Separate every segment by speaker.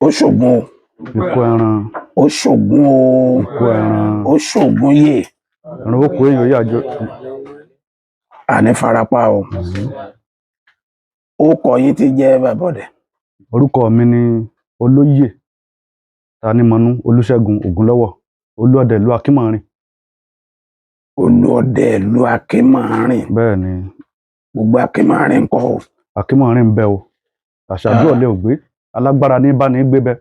Speaker 1: Ó ṣògùn o.
Speaker 2: Ikú ẹran.
Speaker 1: Ó ṣògùn o.
Speaker 2: Ikú ẹran.
Speaker 1: Ó ṣògùn yè.
Speaker 2: Ẹran ó kó èèyàn yàjọ.
Speaker 1: Àní farapa o. Ó kọ yín tí jẹ́ bàbá ọdẹ.
Speaker 2: Orúkọ mi ni Olóyè Tanímọ̀nú Olúṣẹ́gun Ògúnlọ́wọ̀, Olúọdẹ ìlú Akínmọ̀rin.
Speaker 1: Olúọdẹ ìlú Akínmọ̀rin.
Speaker 2: Bẹ́ẹ̀ ni.
Speaker 1: Gbogbo Akínmọ̀rin ńkọ́ o?
Speaker 2: Akínmọ̀rin ń bẹ o, àṣàdú ọ̀lẹ ògbé alágbára ní bá ní gbé bẹ.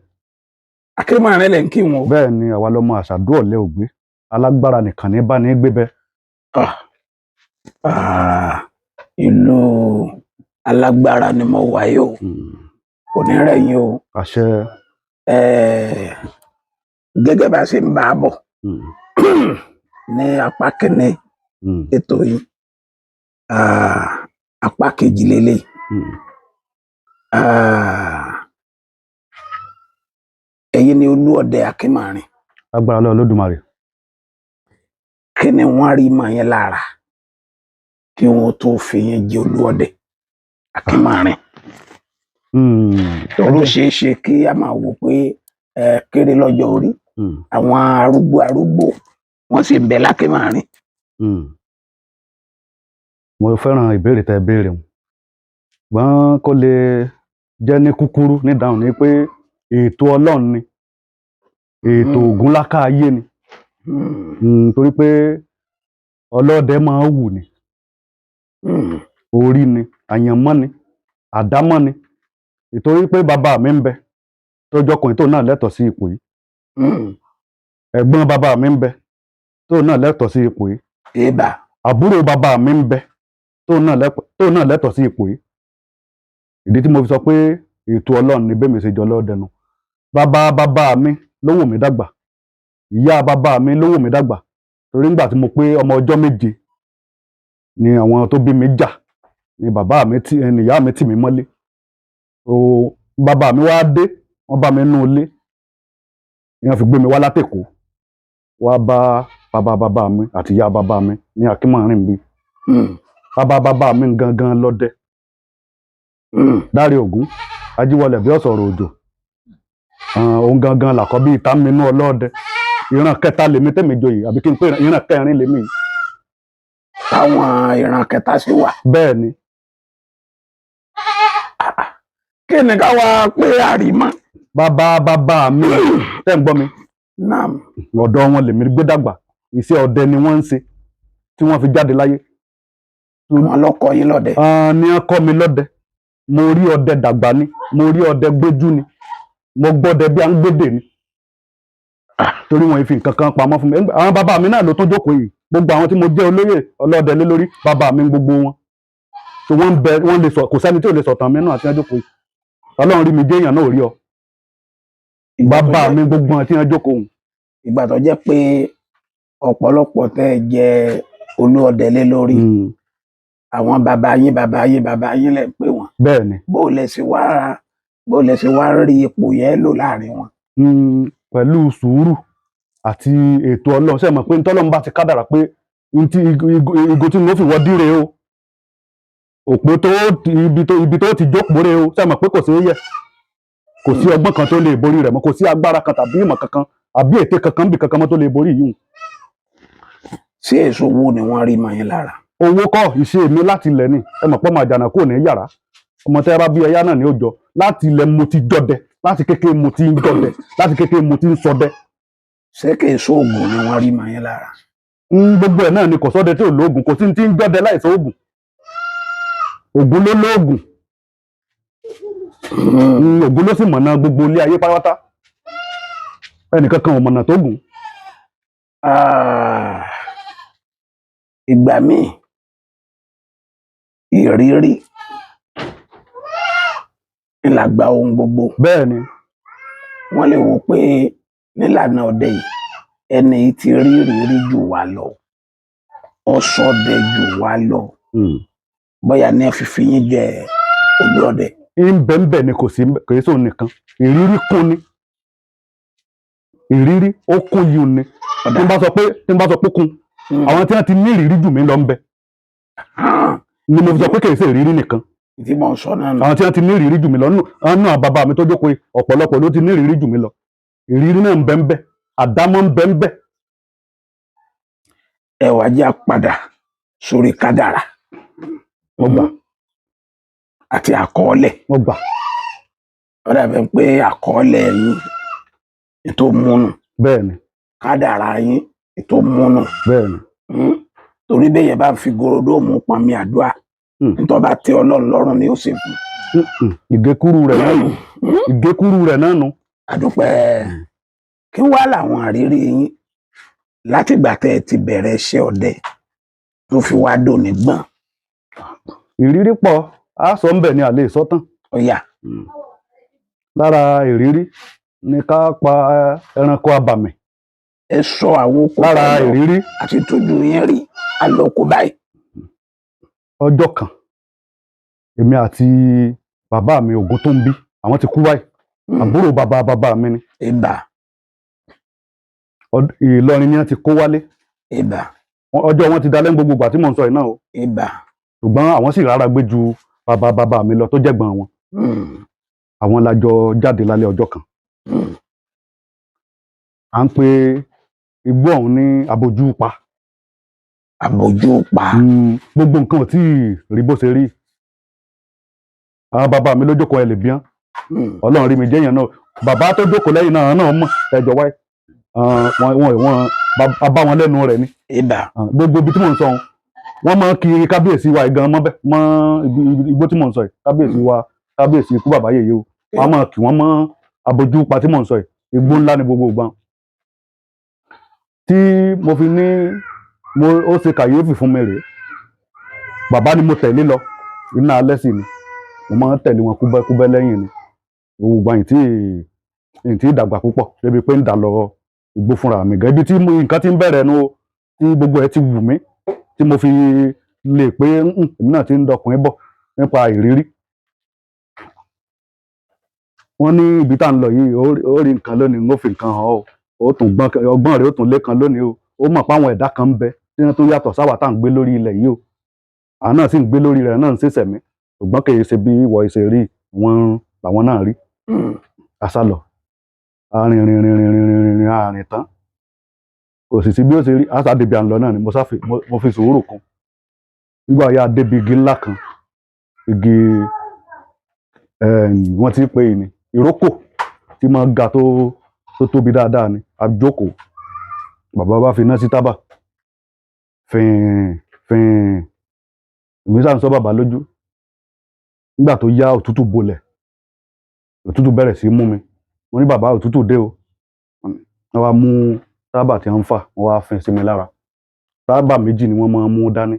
Speaker 1: Akínmọ̀rin lẹ̀ ń kí wọn o.
Speaker 2: Bẹ́ẹ̀ ni, àwa lọmọ àṣàdú ọ̀lẹ ògbé alágbára nìkan ní bá ní gbé bẹ.
Speaker 1: Ah. Ah, ìlú alágbára ni mo wà yìí o. Kò ní rẹ̀ yín o.
Speaker 2: Àṣẹ.
Speaker 1: Gẹ́gẹ́ bá a ṣe ń bá a bọ̀ ní apá kínní ètò yìí, apá kejì lélẹ̀. Ẹ̀yin ni Olúọdẹ Akínmọ̀rin.
Speaker 2: Agbára lọ́wọ́ Olódùmarè.
Speaker 1: Kí ni wọ́n rí mọ́ yín lára kí wọ́n tó fi yín jẹ Olúọdẹ Akínmọ̀rin? Tọ́rọ ṣeé ṣe kí a máa wò pé ẹ kéré lọ́jọ́ orí, àwọn arúgbó arúgbó wọ́n sì ń bẹ l'Ákínmọ̀rin.
Speaker 2: Mo fẹ́ràn ìbéèrè tẹ́ ẹ béèrè, ṣùgbọ́n kó lè jẹ́ ní kúkúrú nídáhùn ni pé ètò Ọlọ́run ni, ètò Ògúnláká ayé ni. Torí pé ọlọ́dẹ máa ń wù ni, orí ni, àyànmọ́ ni, àdámọ́ ni, ìtorí pé bàbá mi ń bẹ tó jọkùnrin tó náà lẹ́tọ̀ọ́ sí ipò yìí. Ẹ̀gbọ́n bàbá mi ń bẹ tó náà lẹ́tọ̀ọ́ sí ipò yìí.
Speaker 1: Èèbà.
Speaker 2: Àbúrò bàbá mi ń bẹ tó náà lẹ́tọ̀ọ́ sí ipò yìí. Ìdí tí mo fi sọ pé ètò Ọlọ́run ni bẹ́ẹ̀ mi ṣe jọ lọ́dẹ nu, bàbá bàbá mi ló wò mí dàgbà, ìyá bàbá mi ló wò mí dàgbà, torí nígbà tí mo pé ọmọ ọjọ́ 7 ni àwọn tó bí mi jà ni bàbá mi tí ni ìyá mi tì mí mọ́lé. O bàbá mi wá dé, wọ́n bá mi nú ilé, ni wọ́n fi gbé mi wá látèkó wá bá bàbá bàbá mi àti ìyá bàbá mi ní Akínmọ̀rin bí. Bàbá bàbá mi gangan lọ́dẹ. Dáre Ògún Ajíwọlẹ̀ bí ọ̀sọ̀rọ̀ òjò, òun gangan làkọ́bí ìtàmínú ọlọ́dẹ. Ìran kẹta lèmi tẹ̀mí joyè, àbí kí n pè ìran kẹrin lèmi yìí.
Speaker 1: Táwọn ìran kẹta sì wà?
Speaker 2: Bẹ́ẹ̀ ni.
Speaker 1: Kí ni ká wá pé àrímọ́?
Speaker 2: Bàbá bàbá mi, tẹ́ ń gbọ́ mi?
Speaker 1: Naam.
Speaker 2: Ọ̀dọ̀ wọn lèmi gbé dàgbà, iṣẹ́ ọdẹ ni wọ́n ń ṣe tí wọ́n fi jáde láyé.
Speaker 1: Àwọn lọ́kọ yín lọ́dẹ?
Speaker 2: Ni wọ́n kọ́ mi lọ́dẹ. Mo rí ọdẹ dàgbà ni, mo rí ọdẹ gbójú ni, mo gbọ́dẹ bí à ń gbédè ni, torí wọn fi nǹkan kan pamọ́ fún mi. Àwọn bàbá mi náà ló tún jókòó yìí, gbogbo àwọn tí mo jẹ́ olóyè ọlọ́dẹ lé lórí, bàbá mi gbogbo wọn so wọ́n ń bẹ, wọ́n lè sọ, kò sẹ́ni tí ò lè sọ̀tàn mi náà àti wọ́n jókòó yìí. Ọlọ́run rí mi jẹ́ èèyàn náà ò rí ọ. Bàbá mi gbogbo wọn tí wọ́n jókòó òun.
Speaker 1: Ìgbà tó jẹ́ pé ọ̀pọ̀lọpọ̀ tẹ́ ẹ jẹ́ Olúọdẹ lé lórí, àwọn bàbá yín bàbá yín bàbá yín lẹ̀ ń pè wọ́n.
Speaker 2: Bẹ́ẹ̀ ni.
Speaker 1: Bó lẹ ṣe wá rí ipò yẹn lò láàrin wọn?
Speaker 2: Pẹ̀lú sùúrù àti ètò Ọlọ́run. Ṣe mọ̀ pé ntọ́lọ́run bá ti kádàrà pé ntí igun tí mo fi wọ́ díre o, òpó tó ibi tó ti jókòó re o, ṣe mọ̀ pé kò sí yẹ, kò sí ọgbọ́n kan tó lè borí rẹ̀ mọ́, kò sí agbára kan tàbí ìmọ̀ kankan àbí ète kankan bí kankan mọ́ tó lè borí yìí.
Speaker 1: Ṣé èso wo ni wọ́n rí mọ́ yín lára?
Speaker 2: Owó kọ́, ìṣe mi láti ilẹ̀ ni. Ẹ mọ̀ pé ọmọ àjànà kò ní yàrá, ọmọ tẹ́ bá bí ẹyá náà ní òjọ. Láti ilẹ̀ mo ti jọdẹ, láti kékeré mo ti ń jọdẹ, láti kékeré mo ti ń ṣọdẹ.
Speaker 1: Ṣé kìí ṣoògùn ni wọ́n rí mọ́ yín lára?
Speaker 2: Gbogbo ẹ̀ náà ni, kò sọ́dẹ tí ò lóògùn, kò sí ti ń jọdẹ láìsí òògùn. Ògún ló lóògùn. Ògún ló sì mọ̀nà gbogbo ilé ayé pátápátá, ẹnìkan kan ò mọ̀nà tó gùn.
Speaker 1: Ìgbà míì ìrírí ńlá gba ohun gbogbo.
Speaker 2: Bẹ́ẹ̀ ni.
Speaker 1: Wọ́n lè wò pé nílànà ọdẹ yìí, ẹni yìí ti rí ìrírí jù wá lọ, ó ṣọdẹ jù wá lọ, bóyá ní fífi yín jẹ Olúọdẹ.
Speaker 2: Ń bẹ ni, kò sí kò sí sóun nìkan, ìrírí kún ni, ìrírí ó kún yìí ni. Tí n bá sọ pé kún, àwọn tí wọ́n ti ní ìrírí jù mí lọ ń bẹ ni mo fi sọ pé kì í ṣe ìrírí nìkan.
Speaker 1: Tí mò ń sọ náà nù.
Speaker 2: Àwọn tí wọ́n ti ní ìrírí jù mí lọ nínú àwọn bàbá mi tó jókòó yìí, ọ̀pọ̀lọpọ̀ ló ti ní ìrírí jù mí lọ. Ìrírí náà ń bẹ ń bẹ, àdámọ́ ń bẹ ń bẹ.
Speaker 1: Ẹ wá jẹ́ á padà sórí kádàrà.
Speaker 2: Mo gbà.
Speaker 1: Àti àkọọ́lẹ̀.
Speaker 2: Mo gbà.
Speaker 1: Ó dàbí pé àkọọ́lẹ̀ yín ètò múnú,
Speaker 2: Bẹ́ẹ̀ ni.
Speaker 1: kádàrà yín ètò múnú.
Speaker 2: Bẹ́ẹ̀ ni.
Speaker 1: Torí bẹ́ẹ̀ yẹn bá ń fi gorodóòmù pọnmi àdúrà, nítorí bá tẹ́ Ọlọ́run lọ́rùn ni ó sì fún.
Speaker 2: Ìgékúrú rẹ̀ náà nù, ìgékúrú rẹ̀ náà nù.
Speaker 1: Àdúpẹ́. Kí wá làwọn àrírí yín látìgbà tẹ́ ẹ ti bẹ̀rẹ̀ iṣẹ́ ọdẹ tó fi wá dòní gbọ̀n?
Speaker 2: Ìrírí pọ̀, á sọ ń bẹ̀ ni àlè sọ tán.
Speaker 1: Ọ̀yà.
Speaker 2: Lára ìrírí ni ká pa ẹranko abàmì.
Speaker 1: Ẹ sọ àwọn oko
Speaker 2: Lára
Speaker 1: tẹ́ lọ
Speaker 2: ìrírí,
Speaker 1: àti tójú yín rí alọ́kọ báyìí.
Speaker 2: Ọjọ́ kan, èmi àti bàbá mi Ògúntóńbí, àwọn ti kú báyìí, àbúrò bàbá bàbá mi ni.
Speaker 1: Ibà.
Speaker 2: Ìlọrin ni wọ́n ti kó wálé.
Speaker 1: Ibà.
Speaker 2: Ọjọ́ wọn ti dalẹ́ ní gbogbo ìgbà tí mò ń sọ yìí náà o.
Speaker 1: Ibà.
Speaker 2: Ṣùgbọ́n àwọn sì rárá gbé ju bàbá bàbá mi lọ tó jẹ́gbọ́n wọn. Àwọn la jọ jáde lálẹ́ ọjọ́ kan. À ń pe igbó ọ̀hún ní Abojúpa.
Speaker 1: Àbójú pa.
Speaker 2: Gbogbo nǹkan ò tí ì rí bó ṣe rí. Àwọn bàbá mi ló jókòó, ẹ lè bíán. Ọlọ́run rí mi jẹ́yàn náà, bàbá tó jókòó lẹ́yìn náà náà mọ̀ ẹjọ́ wáyé. Wọn wọn wọn a bá wọn lẹ́nu rẹ̀ ni.
Speaker 1: Ibà.
Speaker 2: Gbogbo ibi tí mò ń sọ ohun, wọ́n máa ń kiri kábíyèsí wa gan mọ́ bẹ́ẹ̀ mọ́ igbó tí mò ń sọ yìí. Kábíyèsí wa, kábíyèsí ikú bàbá yèyé o, wọ́n máa kì wọ́n mọ́ Abojúpa tí mò ń sọ yìí. Igbó ńlá ni gbogbo ìgbà tí mo fi ní mo ó ṣe kàyéfì fún mi rèé. Bàbá ni mo tẹ̀lé lọ, iná alẹ́ sì ni mo máa ń tẹ̀lé wọn kúbẹ́kúbẹ́ lẹ́yìn ni. Gbogbo ìgbà yìí tí yìí tí dàgbà púpọ̀ débi pé ń dà lọ igbó fúnra mi gan, ibi tí nǹkan ti ń bẹ̀rẹ̀ nu o, tí gbogbo ẹ̀ ti wù mí, tí mo fi lè pé, "Mm, èmi náà ti ń dọkùnrin bọ̀ nípa ìrírí." Wọ́n ní ibi tá à ń lọ yìí, ó rí nǹkan lónìí, ń ó fi nǹkan hàn ọ́, ó tún gbọ́n, ọgbọ́n rẹ̀ ó tún lé kan lónìí o. Ó mọ̀ pé àwọn ẹ̀dá kan ń bẹ tí wọ́n tún yàtọ̀ sáwà tá à ń gbé lórí ilẹ̀ yìí o. Àwọn náà sì ń gbé lórí rẹ̀ náà, ń ṣèṣẹ̀mí, ṣùgbọ́n kì í ṣe bí ìwọ ṣe rí wọn làwọn náà rí. Àṣàlọ arìn rìn rìn rìn rìn rìn rìn àrìn tán, kò sì sí bí ó ṣe rí àṣà débi à ń lọ náà ni. Mo sáfi mo fi sùúrù kún. Nígbà yá débi igi ńlá kan, igi wọ́n ti ń pè é ní ìrókò tí máa ga tó tóbi dáadáa ni. A jókòó, bàbá bá fi iná sí tábà fìn fìn. Èmi sáà ń sọ bàbá lójú. Nígbà tó yá, òtútù bolẹ̀, òtútù bẹ̀rẹ̀ sí í mú mi. Mo ní, "Bàbá, òtútù dé o." Wọ́n wá mú tábà tí wọ́n ń fà, wọ́n wá fin sí mi lára. Tábà méjì ni wọ́n máa ń mú dání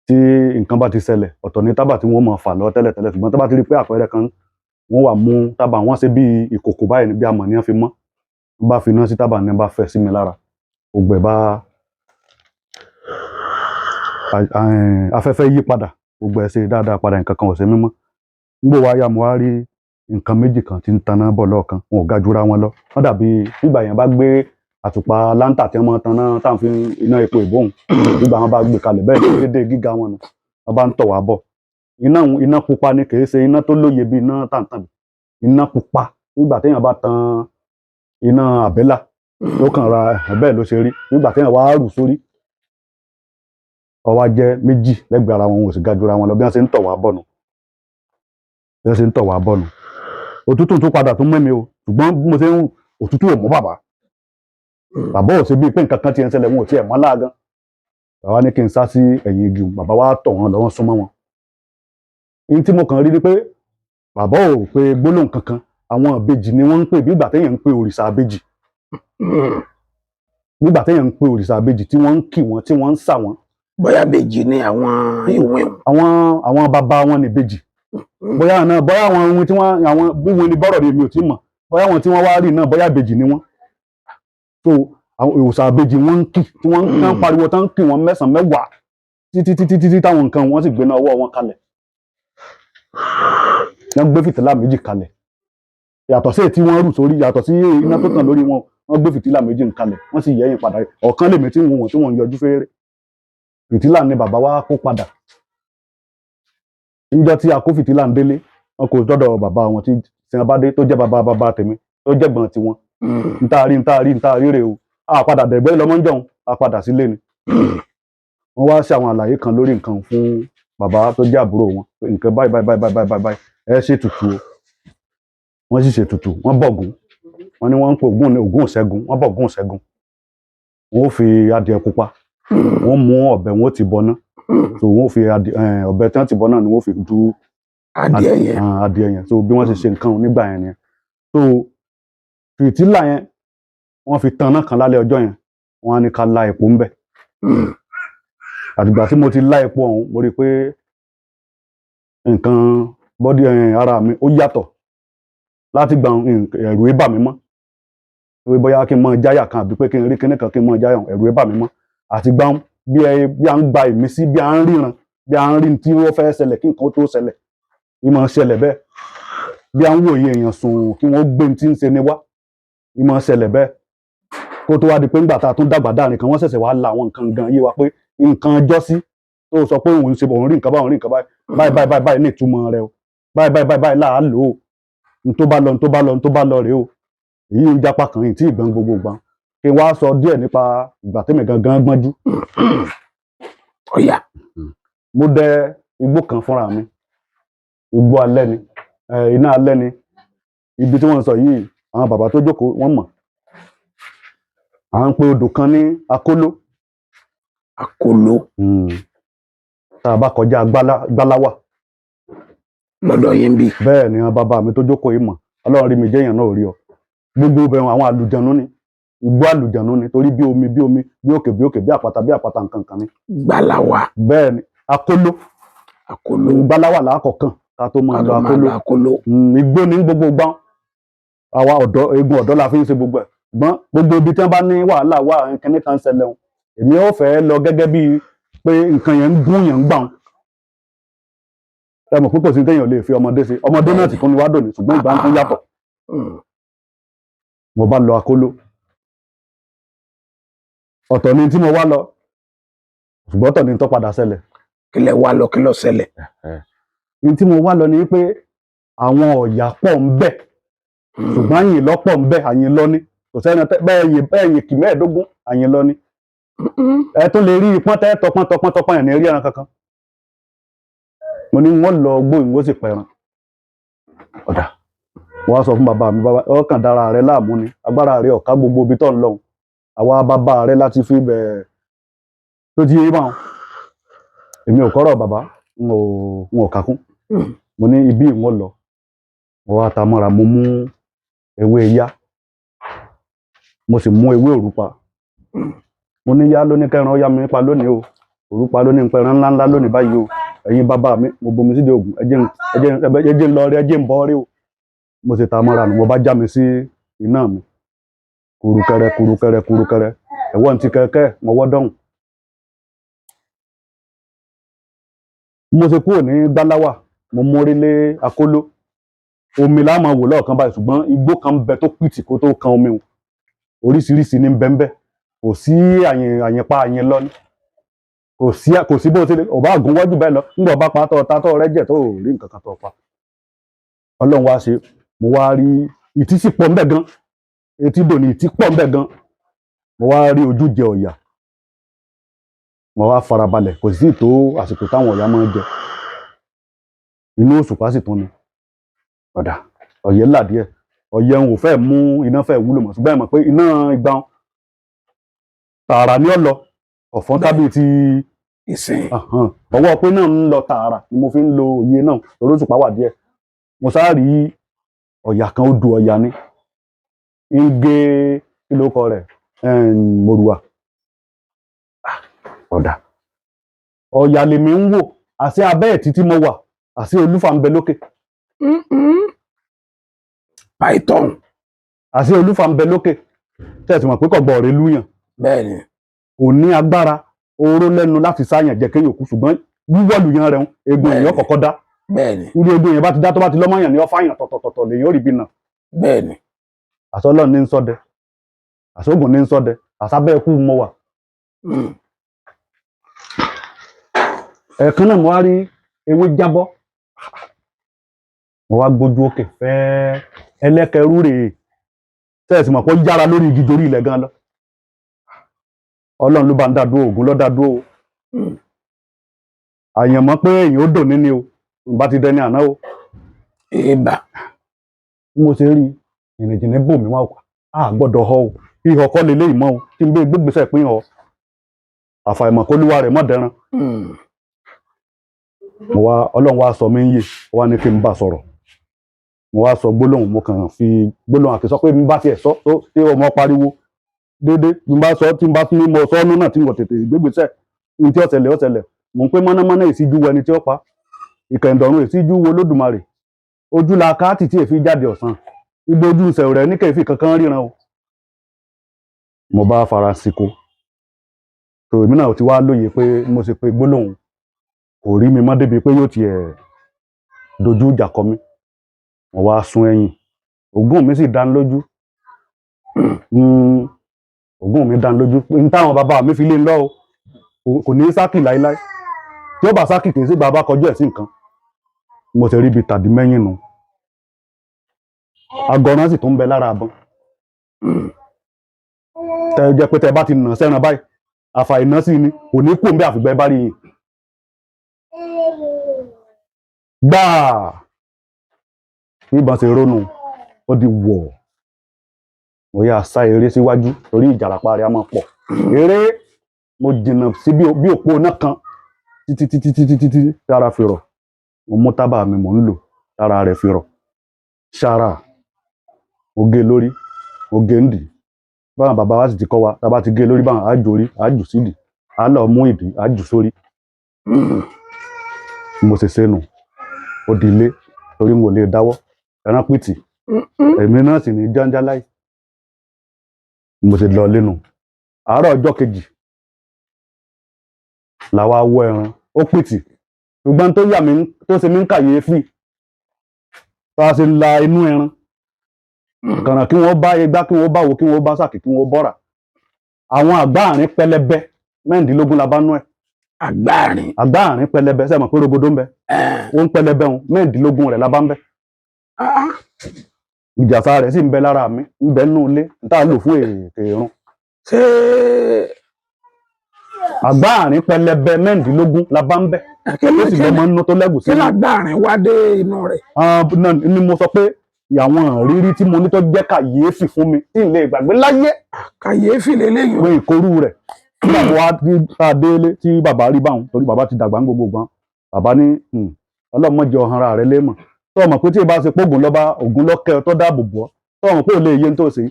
Speaker 2: tí nǹkan bá ti ṣẹlẹ̀. Ọ̀tọ̀ ní tábà tí wọ́n máa fà lọ tẹ́lẹ̀tẹ́lẹ̀, ṣùgbọ́n tó bá ti rí pé àpẹẹrẹ kan, wọ́n wá mú tábà wọ́n ṣe bíi ìkòkò báyìí ní bí amọ̀ ni wọ́n fi mọ́. Wọ́n bá fi iná sí tábà ní, wọ́n bá fẹ́ sí mi lára, gbogbo ẹ̀ bá afẹ́fẹ́ yí padà, gbogbo ẹ̀ ṣe dáadáa padà, nǹkan kan ò ṣe mí mọ́. Nígbà wá yá, mo wá rí nǹkan méjì kan tí ń taná bọ̀ lọ́ọ̀kan. Wọn ò ga jura wọn lọ. Wọ́n dàbí nígbà yẹn bá gbé àtùpà láńtà tí wọ́n máa ń taná tá à ń fi iná epo ìbòhùn, nígbà wọn bá gbé kalẹ̀ bẹ́ẹ̀ ní dédé gíga wọn nù. Wọ́n bá ń tọ̀ wá bọ̀. Iná òun, iná pupa ni, kì í ṣe iná tó lóye bí iná tàǹtàn, iná pupa nígbà téèyàn bá tan iná àbẹ́là ó kàn ra bẹ́ẹ̀ ló ṣe rí. Nígbà téèyàn wá rù sórí, ó wá jẹ́ méjì lẹ́gbẹ̀ẹ́ ara wọn, wọn ò sì ga jura wọn lọ. Bí wọ́n ṣe ń tọ̀ wá bọ̀ nù, bí wọ́n ṣe ń tọ̀ wá bọ̀ nù. Òtútù tún padà tún mú mi o, ṣùgbọ́n bí mo ṣe ń òtútù ò mú bàbá. Bàbá ò ṣe bíi pé nǹkan kan ti ń ṣẹlẹ̀, wọn ò tiẹ̀ mọ́ láàgán. Bàbá ní kí n sá sí ẹ̀yìn igi. Bàbá wa tọ̀ wọ́n lọ, wọ́n súnmọ́ wọn. Ní tí mo kàn rí ni pé bàbá ò pe gbólóhùn kankan. Àwọn ìbejì ni wọ́n ń pè, bí ìgbà téèyàn ń pe òrìṣà ìbejì, nígbà téèyàn ń pe òrìṣà ìbejì tí wọ́n ń kì wọ́n, tí wọ́n ń sà wọ́n.
Speaker 1: Bóyá bèjì ni àwọn ìwé.
Speaker 2: Àwọn bàbá wọn ní ìbejì, bóyá náà, bóyá àwọn ohun tí wọ́n, àwọn bí wọn ní bọ́rọ̀ ni mi ò tí mọ̀, bóyá àwọn tí wọ́n wá rí náà, bóyá ìbejì ni wọ́n. So àwọn òrìṣà ìbejì wọ́n ń kì, tí wọ́n ń pariwo, tán ń kì wọ́n mẹ́sàn-án mẹ́wàá títí títí títí táwọn nǹkan wọn sì gbéná ọwọ́ wọn kalẹ̀. Wọ́n gbé fìtílà méjì kalẹ̀, yàtọ̀ sí èyí tí wọ́n rù sórí, yàtọ̀ sí iná tó tàn lórí wọn. Wọ́n gbé fìtílà méjì ń kalẹ̀, wọ́n sì yẹ̀yìn padà. Ọ̀kan lèmi tí wọ́n wọ̀n tí wọ́n ń yọjú fẹ́rẹ́. Fìtílà ni bàbá wa kó padà. Níjọ́ tí a kó fìtílà ń délé, wọn kò dọ́dọ̀ bàbá wọn tí sinabá bá dé, tó jẹ́ bàbá bàbá tèmi, tó jẹ́gbọ́n tiwọn. Ntaari ntaari ntaari rè o, a padà dẹ̀gbẹ́ lọ́mọ ń jọ̀hún, a padà sílé ni. Wọ́n wá ṣe àwọn àlàyé kan lórí nǹkan fún bàbá tó jẹ́ àbúrò wọn pé nǹkan báyìí báyìí báyìí báyìí báyìí báyìí, ẹ ṣètùtù o. Wọ́n sì ṣètùtù, wọ́n bọ̀gún. Wọ́n ní wọ́n ń pe Ògún ní Ògún Ìṣẹ́gun. Wọ́n bọ̀gún Ìṣẹ́gun, wọ́n ó fi adìẹ pupa, wọ́n mú ọ̀bẹ, wọ́n ó ti bọná. So wọ́n ó fi adìẹ ọ̀bẹ tí wọ́n ti bọ náà ni wọ́n fi dú
Speaker 1: adìẹ yẹn.
Speaker 2: Ah, adìẹ yẹn. So bí wọ́n ṣe ṣe nǹkan nígbà yẹn nìyẹn. So fìtílà yẹn, wọ́n fi tanná kan lálẹ́ ọjọ́ yẹn, wọ́n á ní ká la epo ńbẹ̀. Àtìgbà tí mo ti lá epo ọ̀hún, mo rí i pé nǹkan body ara mi ó yàtọ̀. Láti gbà ẹ̀rù ẹ bà mí mọ́ pé bóyá kí n mọ jáyà kan àbí pé kí n rí kinní kan kí n mọ jáyà, ẹ̀rù ẹ bà mí mọ́. Àti gbà bí ẹ bí à ń gba ìmísí, bí à ń ríran, bí à ń rí tí wọ́n fẹ́ ṣẹlẹ̀ kí nǹkan tó ṣẹlẹ̀, ìmọ̀ ṣẹlẹ̀ bẹ́ẹ̀. Bí à ń wòye èèyàn sùn kí wọ́n gbé ní tí ń ṣe ni wá, ìmọ̀ ṣẹlẹ̀ bẹ́ẹ̀. Kó tó wá di pé ńgbà tá a tún dàgbà dáàrin kan, wọ́n ṣẹ̀ṣẹ̀ wá la àwọn nǹkan gan yé wa pé nǹkan jọ́sí tó sọ pé òun ṣe, òun rí nǹkan báyìí, òun rí nǹkan báyìí báyìí báyìí báyìí báyìí ní ìtumọ̀ rẹ̀ o, báyìí báyìí báyìí báyìí là á lò ó, n tó bá lọ, n tó bá lọ, n tó bá lọ rèé o. Èyí ń jápa kan yìí tí ìgbọ́n gbogbo gbọ́n. Kí n wá sọ díẹ̀ nípa ìgbà tẹ́mi gangan gbọ́njú.
Speaker 1: Ọ̀yà.
Speaker 2: Mo dẹ igbó kan fúnra mi. Igbó alẹ́ ni, iná alẹ́ ni. Ibi tí wọ́n ń sọ yìí, àwọn bàbá tó jókòó wọ́n mọ̀. À ń pe odò kan ní Akóló.
Speaker 1: Akóló.
Speaker 2: Tá a bá kọjá Gbáláwà
Speaker 1: lọ́dọ̀ yín bí.
Speaker 2: Bẹ́ẹ̀ ni, àwọn bàbá mi tó jókòó yìí mọ̀. Ọlọ́run rí mi jẹ́ èèyàn náà ò rí ọ. Gbogbo ibẹ̀ àwọn àlùjànnú ni, igbó àlùjànnú ni, torí bí omi bí omi, bí òkè bí òkè, bí àpáta bí àpáta, nǹkan kan ni.
Speaker 1: Gbáláwà.
Speaker 2: Bẹ́ẹ̀ ni, Akóló.
Speaker 1: Akóló.
Speaker 2: Gbáláwà làákọ̀ọ́kàn ká tó máa lọ
Speaker 1: ká tó máa
Speaker 2: Akóló.
Speaker 1: lọ Akóló.
Speaker 2: Igbó ní gbogbo gbọ́n. Àwa ọ̀dọ́, egun ọ̀dọ́ la fi ń ṣe gbogbo ẹ̀. Gbọ́n gbogbo ibi tí wọ́n bá ní wàhálà wà, kinní kan ṣẹlẹ̀ o, èmi ò fẹ́ lọ gẹ́gẹ́ bíi pé nǹkan yẹn ń gún yẹn ń gbà wọn. Ẹ mọ̀ pé kò sí téèyàn lè fi ọmọdé ṣe. Ọmọdé náà sì tún ní wá dòní, ṣùgbọ́n ìgbà ń tún yàtọ̀. Mo bá lọ Akóló, ọ̀tọ̀ ni tí mo wá lọ, ṣùgbọ́n ọ̀tọ̀ ni tó padà ṣẹlẹ̀.
Speaker 1: Kí lẹ wá lọ? Kí ló ṣẹlẹ̀?
Speaker 2: Ní tí mo wá lọ ni pé àwọn ọ̀yà pọ̀ ń bẹ, ṣùgbọ́n àyìn lọ pọ̀ ń bẹ, àyìn lọ ni. Kò sẹ́ni bẹ́ẹ̀ yìn bẹ́ẹ̀ yìn kì 15, àyìn lọ ni. Ẹ tún lè rí ipọ́n tẹ́ tọpọ́n tọpọ́n tọpọ́n ẹ̀ ní rí ẹran kankan. Mo ní wọ́n lọ gbóyìn, ó sì pẹran. Ọ̀dà wọ́n á sọ fún bàbá mi, bàbá ọkàn dára rẹ láàmú ni, agbára rẹ ọ̀ká gbogbo ibi tó ń lọ. Àwa bàbá rẹ láti fi bẹ̀ tó ti yé báwọn. Èmi ò kọ́rọ̀ bàbá, n ò kàkún. Mo ní ibi ìwọ̀n lọ. Mo wá ta mọ́ra, mo mú ewé yá, mo sì mú ewé òrùpa. Mo ní yá lóní kẹran ó yá mi pa lónìí o, òrùpa lóní pẹran ńláńlá lónìí báyìí o. Ẹ̀yin bàbá mi, mo bomi sídìí ògùn, ẹ jẹ́ ń lọ rí, ẹ jẹ́ ń bọ́ rí o. Mo sì ta mọ́ra nù, mo bá já mi sí iná mi, kùrùkẹrẹ kùrùkẹrẹ kùrùkẹrẹ, ẹ̀wọ́n ti kẹ̀kẹ́, mo wọ́ dọ́hùn. Mo ṣe kúrò ní Gbáláwà, mo mórí lé Akóló. Omi la máa wò lọ́ọ̀kan báyìí, ṣùgbọ́n igbó kan bẹ tó pìtì kó tó kan omi o. Oríṣiríṣi ní bẹ́ńbẹ́, kò sí àyìn àyìnpa àyìn lọ ni. Kò sí bó ṣe lè ọba àgùn wájú bẹ́ẹ̀ lọ nígbà ọba pa tọ́ ta tọ́ rẹ jẹ̀ tó ò rí nǹkan kan tó pa. Ọlọ́run wá ṣe, mo wá rí ìtí sì pọ̀ ńbẹ̀ gan, etí dò ní ìtí pọ̀ ńbẹ̀ gan. Mo wá rí ojújẹ ọ̀yà, mo wá farabalẹ̀. Kò sì tó àsìkò táwọn ọ̀yà máa ń jẹ, inú òṣùpá sì tún ni. Ọ̀dà ọ̀yẹ́ là díẹ̀, ọ̀yẹ́ ń ò fẹ́ mú iná fẹ́ wúlò mọ́, ṣùgbọ́n ẹ mọ̀ pé iná ìgbà wọn tààrà ní ọ̀lọ́ ọ̀fọ́n tábìlì ti
Speaker 1: ìsìn.
Speaker 2: Ọwọ́ pé náà ń lọ tààrà ni mo fi ń lo òye náà torí òṣùpá wà díẹ̀. Mo sáà rí ọ̀yà kan, ó du ọ̀yà ni ń gé, kí ló kọ rẹ̀, mòrùwà. Ọ̀dà ọ̀yà lèmi ń wò, àṣé abẹ́ ẹ̀ títí mo wà, àṣé olúfà ń bẹ lókè.
Speaker 1: Python.
Speaker 2: Àṣé olúfà ń bẹ lókè. Tẹ̀sí mọ̀ pé kọ̀gbọ́n rẹ̀ lúyàn.
Speaker 1: Bẹ́ẹ̀ ni.
Speaker 2: Kò ní agbára oró lẹ́nu láti sáyàn jẹ́ kéèyàn kú, ṣùgbọ́n wíwọ́lù yan rẹ̀ ń egun èèyàn kọ̀kọ́ dá.
Speaker 1: Bẹ́ẹ̀ ni.
Speaker 2: Irú egun èèyàn bá ti dá, tó bá ti lọ́mọ̀yàn ní ọ́fàyàn tọ̀tọ̀tọ̀tọ̀ lèyàn ó rí bí nà.
Speaker 1: Bẹ́ẹ̀ ni.
Speaker 2: Àṣọlọ́ ní ń sọdẹ, àṣọgùn ní ń sọdẹ, àṣàbẹ́ ẹkú mo wà. Ẹ̀ẹ̀kan náà mo wá rí ewé jábọ́. Mo wá gbójú òkè fẹ́ẹ́ ẹlẹ́kẹrú rèé, tẹ́ẹ̀sì mọ̀ pé ó yára lórí igi dorí ilẹ̀ gan lọ. Ọlọ́run ló bá ń dá dúró, Ògún ló dá dúró o. Àyànmọ́ pé èyàn ó dò níní o, bá ti dẹni àná o.
Speaker 1: Ìbà.
Speaker 2: Bí mo ṣe rí jìnnìjìnnì bò mí wá, a gbọ́dọ̀ họ o, ihò kọ́ leléyìí mọ́ o, tí n bẹ gbégbèsè pín họ, àfàìmọ̀ kólúwa rẹ̀ mọ́ dẹran. Mo wá, Ọlọ́run wá sọ mí ń yè, ó wá ní kí n bá sọ̀rọ̀. Mo wá sọ gbólóhùn, mo kàn fi gbólóhùn àti sọ pé mi bá tiẹ̀ sọ tó tí ọmọ pariwo déédéé, bí n bá sọ, tí n bá tún ní mo sọ ọ́nú náà tí n kò tètè gbégbèsè ní tí ó ṣẹlẹ̀ ó ṣẹlẹ̀. Mò ń pé mọ́nàmọ́ná ìṣíjú wo ẹni tí ó pa, ìkẹ̀ǹdọ̀run ìṣíjú wo Lódùmarè, ojú la káàtì tí èéfín jáde ọ̀sán, igbó ojú ìṣẹ̀rù rẹ̀ ní kẹ̀fì kankan ríran o. Mo bá fara siko tó, èmi náà ti wá lóye pé mo ṣe pé gbólóhùn kò rí mi mọ́ débi pé yóò tiẹ̀ dojú ìjà kọ mí. Mo wá sún ẹ̀yìn, ògùn mi sì dá lójú. Ògùn mi dá lójú n táwọn bàbá mi fi lé ń lọ o, kò ní sákì láíláí, tí ó bá sákì kì í sí bàbá kọjú ẹ̀ sí nǹkan. Mo ṣe rí ibi tàbí mẹ́yìn nu, agọran sì tún ń bẹ lára àbọn tẹ jẹ́ pé tẹ bá ti nà sẹ́ran báyìí, àfàìná sí ni kò ní kú òun bí àfìgbẹ́ bá rí yìí gbáà. Bí ìbọn ṣe rónú, ó di wọ̀. Mo yà sá eré síwájú torí ìjàràpá rẹ̀ á máa pọ̀ eré. Mo jìnnà sí bí òpó iná kan títí títí títí títí tára fi rọ̀. Mo mú tábà mi, mò ń lò tára rẹ̀ fi rọ̀ ṣára. Mo gé lórí, mo gé ń dì. Báwọn bàbá wa sì ti kọ́ wa, tá a bá ti gé lórí báwọn, á jò orí, á jù sídìí, á lọ mú ìdí, á jù sórí. Mo ṣe sẹ́nu, ó di ilé torí n ò lè dáwọ́ ẹran pìtì. Èmi náà sì ní jánjáláì. Mo ṣe lọ lẹ́nu àárọ̀ ọjọ́ kejì làwa wọ ẹran, ó pìtì. Ṣùgbọ́n tó yà mí, tó ṣe mí ń kàyéfì, bá a ṣe la inú ẹran kàràn, kí wọ́n bá igbá, kí wọ́n bá wo, kí wọ́n bá sàkí, kí wọ́n bọ́ra, àwọn àgbáàrín pẹlẹbẹ 16 la bá nú ẹ̀.
Speaker 1: Àgbáàrin.
Speaker 2: Àgbáàrín pẹlẹbẹ, sẹ́ẹ̀ mọ̀ pé rogodo ń bẹ? Ó ń pẹlẹbẹ òun, 16 rẹ̀ la bá ń bẹ. Ìjàsá rẹ̀ sì ń bẹ lára mi, ń bẹ nínú ilé tá a lò fún èèrùn.
Speaker 1: Ṣé
Speaker 2: Àgbáàrín pẹlẹbẹ 16 la bá ń bẹ, ó sì lọmọ nínú tó lẹ́gùn
Speaker 1: kí
Speaker 2: sí.
Speaker 1: lágbáàrin wá dé inú rẹ̀?
Speaker 2: Náà ni mo sọ pé àwọn ìrírí tí mo ní tó jẹ́ kàyéfì fún mi tí n lè gbàgbé láyé.
Speaker 1: Kàyéfì lélẹ́yìn.
Speaker 2: Pé ìkorú rẹ̀ nígbà tó wá tá a délé tí bàbá rí báwọn, torí bàbá ti dàgbà ń gbogbo gbọ́n, bàbá ní, ọlọ́mọdé ọ̀hán ara rẹ̀ lémọ̀ tó mọ̀ pé tí ì bá ṣe pógùn lọ́ba ògùn lọ́kẹ́ tó dáàbò bò ọ́, tó mọ̀ pé ò lè yé ní tó ṣe,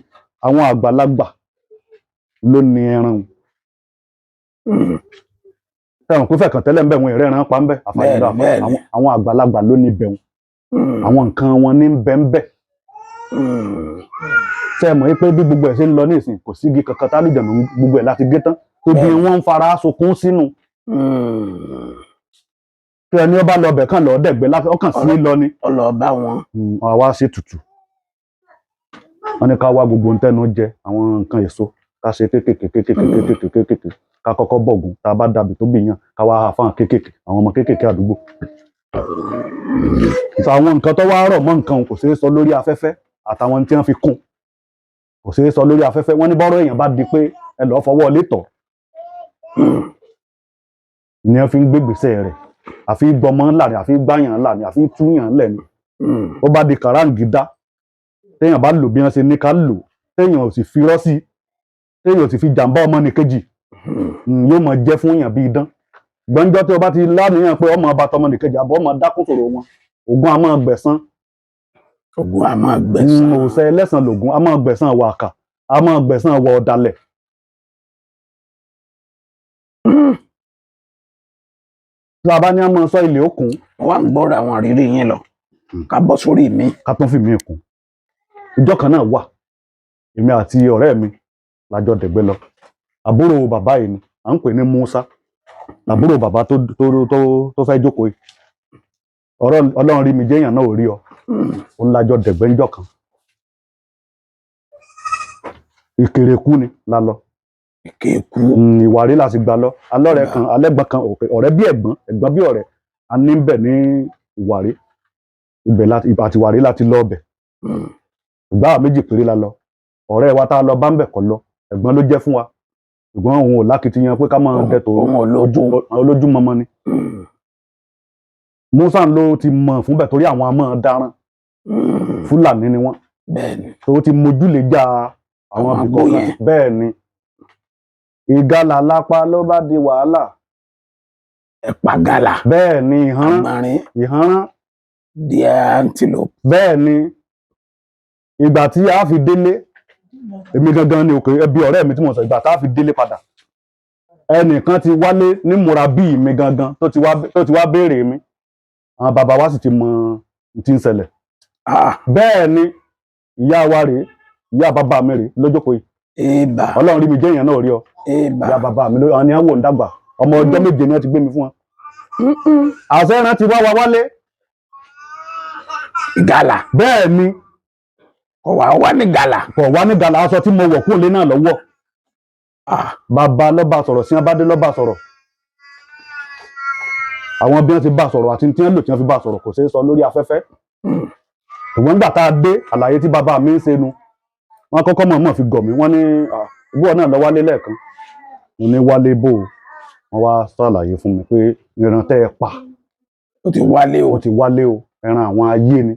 Speaker 2: àwọn àgbàlagbà ló ní ẹran o. Tẹ̀wọ̀n pé fẹ̀kàn tẹ́lẹ̀ ń bẹ̀ wọn ìrẹ́ran pa ń bẹ̀ àfàìmọ̀ àwọn àgbàlagbà ló ní bẹ̀ wọn, àwọn nǹkan wọn ní bẹ̀ ń bẹ̀. Ṣe é mọ̀ pé bí gbogbo ẹ̀ ṣe ń lọ ní ìsìn, kò sígi kankan tálùjọ̀nù, gbogbo ẹ̀ láti gé tán, ibi wọ́n ń fara sunkún sínú tí ẹni ọba lọ bẹ̀ kàn lọ dẹ̀gbẹ́ ọkàn sí lọ ni.
Speaker 1: Ọlọ́ọ̀bá wọn.
Speaker 2: Àwa ṣe tutù, wọn ní ká wá gbogbo ntẹnu jẹ, àwọn nǹkan èso, ká ṣe kéékèèké kéékèèké kéékèèké kéékèèké, ká kọ́kọ́ bọ̀gùn, tá a bá dàbí tó bìyàn, ká wá hà fáwọn kéékèèké, àwọn ọmọ kéékèèké àdúgbò. Sọ àwọn nǹkan tó wá rọ̀ mọ́ nǹkan kò ṣeé sọ lórí afẹ́fẹ́, àtàwọn tí wọ́n fi kún kò ṣeé sọ lórí afẹ́fẹ́. Wọ́n ní bọ́rọ̀ èèyàn bá di pé ẹ lọ́ọ́ fọwọ́ létọ̀ ni wọ́n fi ń gbégbèsè rẹ̀, àfi gbọmọ ńlá ni, àfi gbáyàn ńlá ni, àfi túyàn ńlẹ̀ ni. Ó bá di kàráǹgídá, téèyàn bá lò bí wọ́n ṣe ní ká lò, téèyàn ò sì fi rọ́ sí, téèyàn ò sì fi jàǹbá ọmọnìkejì, yóò máa jẹ́ fún èèyàn bí idán. Gbọ́njọ́ tí o bá ti láníyàn pé ọmọ ọba tọmọnìkejì àbọ̀ ọmọ dákún sọ̀rọ̀ wọn, Ògún a máa gbẹ̀san.
Speaker 1: Ògún a máa gbẹ̀san.
Speaker 2: Òòṣà ẹlẹ́san lògún, a máa gbẹ̀san wàkà, a máa gbẹ̀san wọ ọ̀dàlẹ̀. Tí a bá ní a máa sọ ilé òkun.
Speaker 1: Wọ́n wá ń gbọ́rọ̀ àwọn àrírí yín lọ, ká bọ́ sórí mi.
Speaker 2: Ká tún fi mí kún. Ìjọ kan náà wà, èmi àti ọ̀rẹ́ mi lájọ dẹ̀gbẹ́ lọ. Àbúrò bàbá yìí ni à ń pè ní Musa, àbúrò bàbá tó tó tó tó fẹ́ jókòó yìí. Ọ̀rọ̀ Ọlọ́run rí mi jẹ́yàn náà ò rí ọ. Ó ń lájọ dẹ̀gbẹ́ ńjọ́ kan. Ìkèrèkú ni la lọ.
Speaker 1: Ìkèkú.
Speaker 2: Ìwàrí la sì gbà lọ. Alọ́rẹ̀ kan, alẹ́gbọ̀n kan, ọ̀rẹ́ bí ẹ̀gbọ́n, ẹ̀gbọ́n bí ọ̀rẹ́, a ní bẹ̀ ní Ìwàrí. Ibẹ̀ láti àtiwárí láti lọ ọbẹ̀. Ìgbà méjì péré la lọ. Ọ̀rẹ́ wa tá a lọ bá ń bẹ̀ kọ́ lọ, ẹ̀gbọ́n ló jẹ́ fún wa, ṣùgbọ́n òun ò lákìtìyàn pé ká máa dẹ tòun.
Speaker 1: Òun ò lójú.
Speaker 2: Olójúmọmọ ni. Musa ló ti mọ̀ fún bẹ̀ torí àwọn amọ̀ daran. Fúlàní ni wọ́n.
Speaker 1: Bẹ́ẹ̀ni.
Speaker 2: Tó ti mójúlé já àwọn
Speaker 1: Àwọn
Speaker 2: ibì
Speaker 1: àgbo
Speaker 2: kọ̀ọ̀kan.
Speaker 1: yẹn.
Speaker 2: Bẹ́ẹ̀ ni, ìgalà lápá ló bá di wàhálà.
Speaker 1: Ẹ̀pà gàlà.
Speaker 2: Bẹ́ẹ̀ ni, ìhánrán.
Speaker 1: Àgbọ̀nrín.
Speaker 2: Ìhánrán.
Speaker 1: Deer, antelope.
Speaker 2: Bẹ́ẹ̀ ni, ìgbà tí a fi délé, èmi gangan ni òkè ẹbí ọ̀rẹ́ mi tí mo sọ. Ìgbà tá a fi délé padà, ẹnìkan ti wálé ní múra bíi mi gangan tó ti wá béèrè mi. Àwọn bàbá wa sì ti mọ ohun tí ń ṣẹlẹ̀.
Speaker 1: Ah,
Speaker 2: Bẹ́ẹ̀ ni, ìyá wa rèé, ìyá bàbá mi rèé lójókòó yìí.
Speaker 1: Eba.
Speaker 2: Ọlọ́run rí mi jẹ́ èèyàn náà rí ọ.
Speaker 1: Eba.
Speaker 2: Ìyá bàbá mi ló àwọn ni wọ́n wò ń dàgbà. Ọmọ ọjọ́ 7 ni wọ́n ti gbé mi fún wọn. Àṣẹ ẹran ti wá wa wálé.
Speaker 1: Gàlà.
Speaker 2: Bẹ́ẹ̀ ni.
Speaker 1: Kò wá wá ní gàlà.
Speaker 2: Kò wá ní gàlà. Aṣọ tí mo wọ̀ kúrò lé náà lọ́wọ́.
Speaker 1: Ah,
Speaker 2: Bàbá lọ́ba sọ̀rọ̀ sí abádé lọ́ba sọ̀rọ̀. Àwọn bí wọ́n ti bá sọ̀rọ̀ àti tí wọ́n lò tí wọ́n fi bá sọ̀rọ̀ kò ṣeé sọ lórí afẹ́fẹ́. Ṣùgbọ́n nígbà tá a dé, àlàyé tí bàbá mi ń ṣe nu, wọ́n kọ́kọ́ mọ̀ọ́mọ̀ fi gọ̀ mí. Wọ́n ní, "Ah, ìwọ náà lọ wálé lẹ́ẹ̀kan." Mo ní, "Wálé bò ó?" Wọ́n wá ṣàlàyé fún mi pé ìran tẹ́ ẹ pa
Speaker 1: ó ti wálé o.
Speaker 2: Ó ti wálé o. Ẹran àwọn ayé ni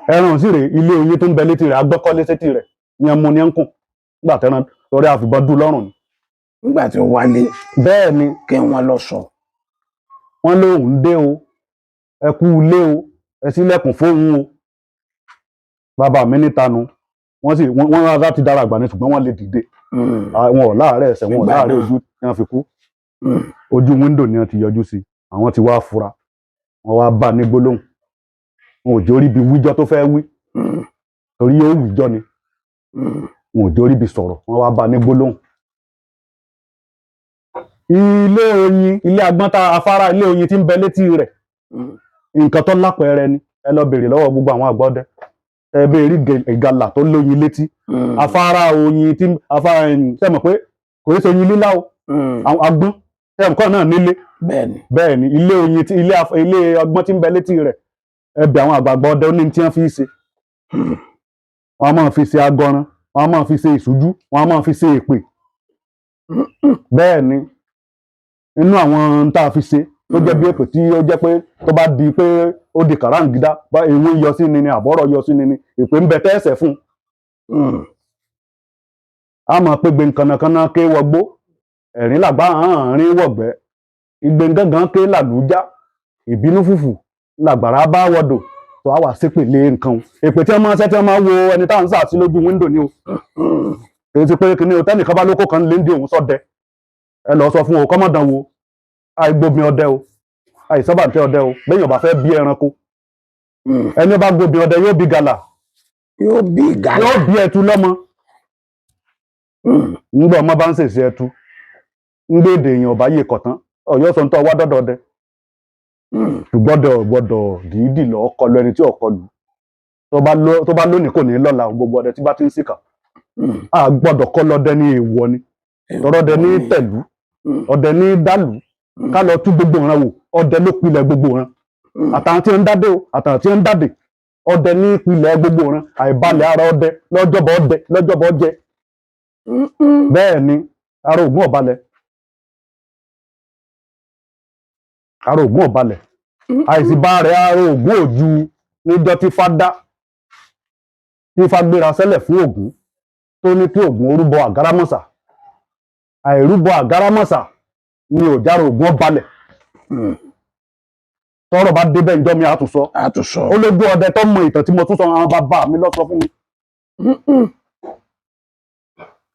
Speaker 2: ẹran sì rèé. Ilé oyin tó ń bẹ létí rẹ̀, agbọ́kọ́lé sétí rẹ̀ yẹn mu ní ń kùn nígbà tẹ́ran lórí àfìbọn dùn lọ́rùn ni.
Speaker 1: Nígbà tí ó wálé,
Speaker 2: Bẹ́ẹ̀ ni.
Speaker 1: kí wọ́n lọ sọ.
Speaker 2: Wọ́n lóun dé o, ẹ kú ilé o, ẹ ṣílẹ̀kùn fóun o. Bàbá mi níta nu. Wọ́n sì wọ́n rárá ti dára àgbà ni, ṣùgbọ́n wọ́n lè dìde. Wọn ò láàárẹ̀ ẹsẹ̀, wọn ò
Speaker 1: Nígbà
Speaker 2: láàárẹ̀
Speaker 1: náà.
Speaker 2: ojú tí wọ́n fi kú. Ojú wíńdò ni wọ́n ti yọjú sí. Àwọn ti wá fura, wọ́n wá bá a ní gbólóhùn. Wọn ò jórí bi wíjọ́ tó fẹ́ wí, torí yóò wíjọ́ ni. Wọn ò jórí bi sọ̀rọ̀. Wọ́n wá bá a ní gbólóhùn. Ilé oyin, ilé agbọ́n tá afárá ilé oyin tí ń bẹ létí rẹ̀, nǹkan tó lápẹẹrẹ ni. Ẹ lọ béèrè lọ́wọ́ gbogbo àwọn àgbọ̀dẹ. Ẹ béèrè ìgalà tó lóyin létí, afárá oyin tí afárá ẹyìn. Ṣe mọ̀ pé kò í ṣe oyin lílá o? Àwọn agbọ́n ṣe mọ̀ kọ́ náà nílé.
Speaker 1: Bẹ́ẹ̀ni.
Speaker 2: Bẹ́ẹ̀ ni, ilé oyin tí ilé ọgbọ́n tí ń bẹ létí rẹ̀, ẹ bẹ̀ àwọn àgbààgbà ọdẹ, ó ní tí wọ́n fi í ṣe. Wọ́n á máa fi ṣe agọran, wọ́n á máa fi ṣe ìṣújú, wọ́n á máa fi ṣe èpè. Bẹ́ẹ̀ ni, inú àwọn ohun tá a fi ṣe tó jẹ́ bí èpè tí ó jẹ́ pé tó bá di pé ó di kàráǹgídá bá ewé yọ sí ni ni àbọ̀rọ̀ yọ sí ni ni èpè ń bẹ tẹ́ẹ̀sẹ̀ fún un. A máa pé gbẹ̀ǹkànnàkànnà ké wọgbó, ẹ̀rín làgbà hàn rín wọ̀gbẹ́, igbe gángan ké làlújá, ìbínú fùfù làgbàrá bá wọdò tó a wà ṣépè lé nǹkan o. Èpè tí wọ́n máa ń ṣẹ́, tí wọ́n máa ń wo ẹni tá à ń sà sí lójú wíńdò ni o. Èyí ti pé kíní o, tẹ́nìkan bá lóko kan lé ń di òun sọ́dẹ, ẹ lọ sọ fún o kọ́mọ̀dán wo àìgbóbin ọdẹ o, àìsábà tẹ ọdẹ o. Bẹ́yìn ọba fẹ́ bí ẹranko, ẹni bá gbóbin ọdẹ yóò bí gàlà.
Speaker 1: Yóò bí gàlà.
Speaker 2: Yóò bí ẹtu lọ́mọ. Ńgbà ọmọ bá ń ṣèṣe ẹtu ńgbà èdè èèyàn ọba yìí kọ̀tán ọ̀yọ́ sọ ń tọ́ wá dọ́dọ̀ ọdẹ. Ṣùgbọ́n ọdẹ ò gbọ́dọ̀ dìídì lọ kọlu ẹni tí ò kọlu. Tó bá lónìí kò ní lọ́la. Gbogbo ọdẹ tí bá ti ń ṣìkà, a gbọ́dọ̀ kọ́ lọ́dẹ ní èèwọ̀ ni. Tọrọdẹ ní tẹ̀lú, ọdẹ ní dàlú. Ká lọ tú gbogbo ìran wò, ọdẹ ló pilẹ̀ gbogbo ìran. Àtàwọn tí ń dádé o, àtàwọn tí ń dádè, ọdẹ ní pilẹ̀ gbogbo ìran. Àìbalẹ̀ ara ọdẹ lọ́jọ́bọ̀ ọdẹ lọ́jọ́bọ̀ jẹ. Bẹ́ẹ̀ ni, ara ògùn ọ̀balẹ̀, ara ògùn ọ̀balẹ̀. Àìsíbá rẹ̀, ara ògùn òju níjọ́ tí fá dá, tí fá gbéra sẹ́lẹ̀ fún ògùn, tó ní kí ògùn orúbọ àgárámọ̀sà. Àìrúbọ àgárámọ̀sà ni òjára ògùn ọ̀balẹ̀. Tọ́rọ̀ bá débẹ̀ ńjọ́ mi àtúnṣọ.
Speaker 1: A tún sọ.
Speaker 2: Ó lójú ọdẹ tó mọ ìtàn tí mo tún sọ. Àwọn bàbá mi ló sọ fún mi.